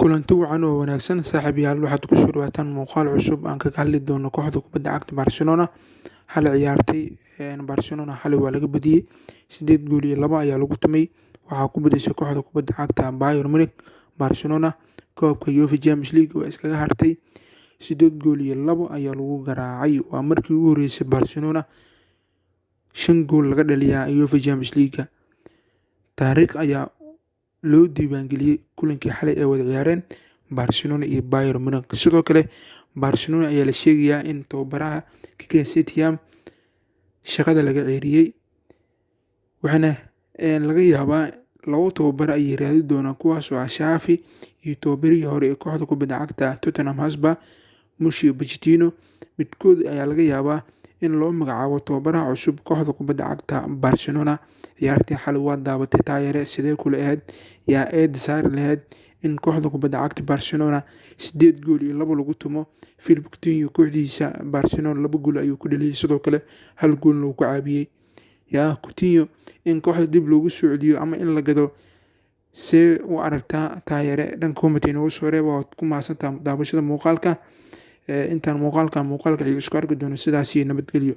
Kulanti wacan oo wanaagsan, saaxiibayaal. Waxaad ku soo dhawaataan muuqaal cusub aan kaga hadli doono kooxda kubadda cagta Barcelona. Xalay ciyaartay Barcelona, xalay waa laga badiyay, 8 gool iyo 2 ayaa lagu tumay. Waxaa ku badisay kooxda kubadda cagta Bayern Munich. Barcelona koobka UEFA Champions League waa iskaga hartay, 8 gool iyo 2 ayaa lagu garaacay. Waa markii ugu horeysay Barcelona 5 gool laga dhaliyaa UEFA Champions League. Taariikh ayaa loo diiwaangeliyey kulankii xalay ay wada ciyaareen Barcelona iyo Bayern Munich. Sidoo kale Barcelona ayaa la sheegayaa in tababaraha Quique Setien shaqada laga ceyriyey, waxaana laga yaabaa labo tababare ayay raadi doonaan, kuwaas oo ah Xavi iyo tababarihii hore ee kooxda kubadda cagta Tottenham Hotspur, Mauricio Pochettino. Midkood ayaa laga yaabaa in loo magacaabo tababaraha cusub kooxda kubadda cagta Barcelona. Ciyaartii xalay waa daabatay taayare, sidee kula ahayd? Yaa eed saari lahayd in kooxda kubadda cagta Barcelona 8 gool iyo 2 lagu tumo? Philippe Coutinho kooxdiisa Barcelona 2 gool ayuu ku dhaliyay, sidoo kale hal goolna uu ku caawiyey. Yaa Coutinho in kooxda dib loogu soo celiyo ama in la gado, see u aragtaa taayare? Dhanka comment inoogu soo reeb. Waad ku mahadsantahay daawashada muuqaalka. Intaan muuqaalka muuqaalka xiga isku arki doono, sidaas iyo nabadgelyo.